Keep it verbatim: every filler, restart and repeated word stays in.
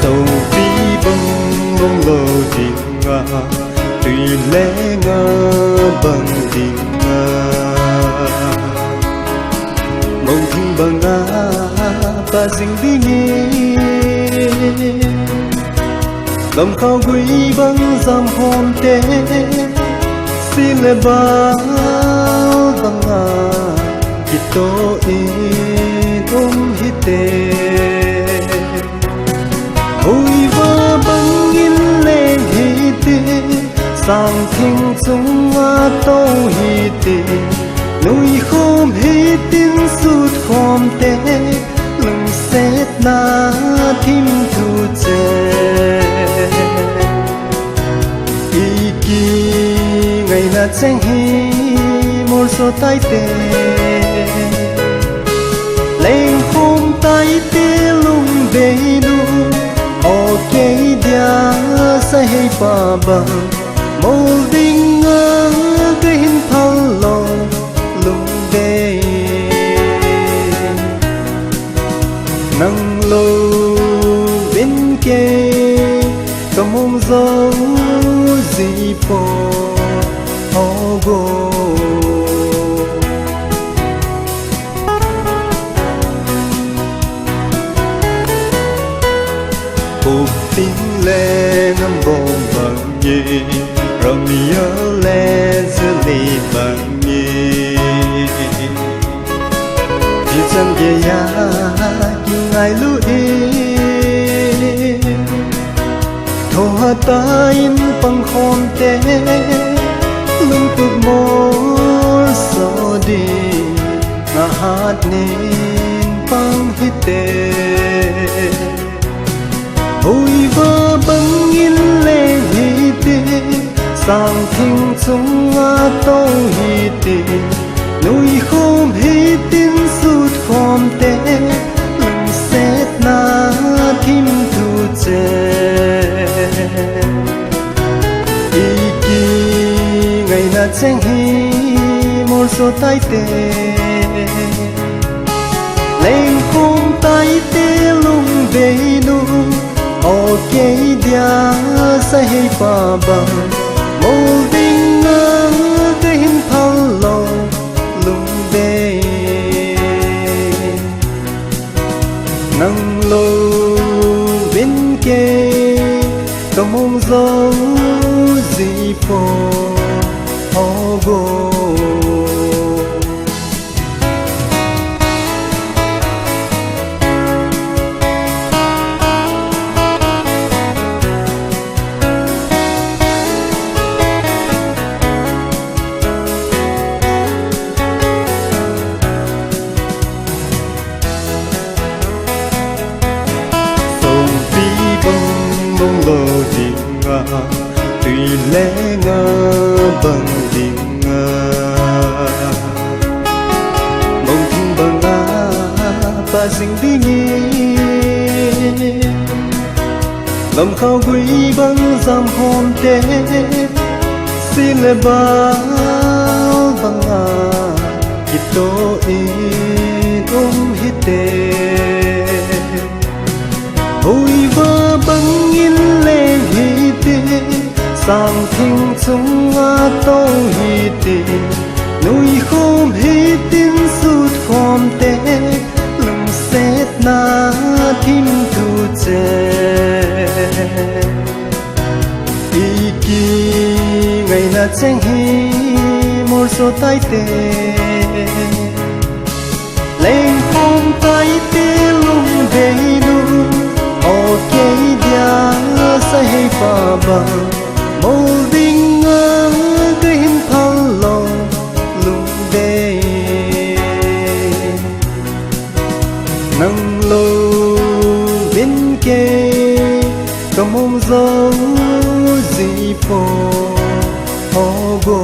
Songpi bang bang lou dinga, tui lenga bang dinga, mong thing banga pa jing dingin, lamkhao gui bang jam khom te, si le ba banga kito in um hite. Huiva bangin leng hite, sang thing chunga tou hite, nui khom hitin sut khom te, lungsetna thim thu che. I ki ngaina cheng hi molso tai te, leng khom tai te lung dei nu, o kei dia sa hei pa bang, mol ding a ka hin phal lo lung dei. Nang lo vin kei ka mong zo zi po ho go. Upting le ngam bom bang ye, ramia le zili bang ye. Hichan geiya kingailu e, thohata in pangkhom te, lungtup molso ding, ngahat nin pang hite. Huiva bangin leng hite, sang thing chunga tou hite, nui khom hitin sut khom te, lungsetna thim thu che. I ki ngaina cheng hi molso tai te, leng khom tai te lung dei nu, o kei dia sa hei pa bang, mol ding a ka hin phal lo lung dei. Nang lo vin kei ka mong zo zi po ho go. Songpi bang bang lo dinga, tui lenga bang dinga, mong thing banga pa jing dingin, lamkhao gui bang jam khom te, si le ba banga kito in um hite. Huiva bangin leng hite, sang thing chunga tou hite, nui khom hitin sut khom te, lungsetna thim thu che. I ki ngaina cheng hi molso tai te, leng khom tai te lung dei nu, o kei dia sa hei pa bang, mol ding a ka hin phal lo lung dei. Nang lo vin kei ka mong zo zi po ho go.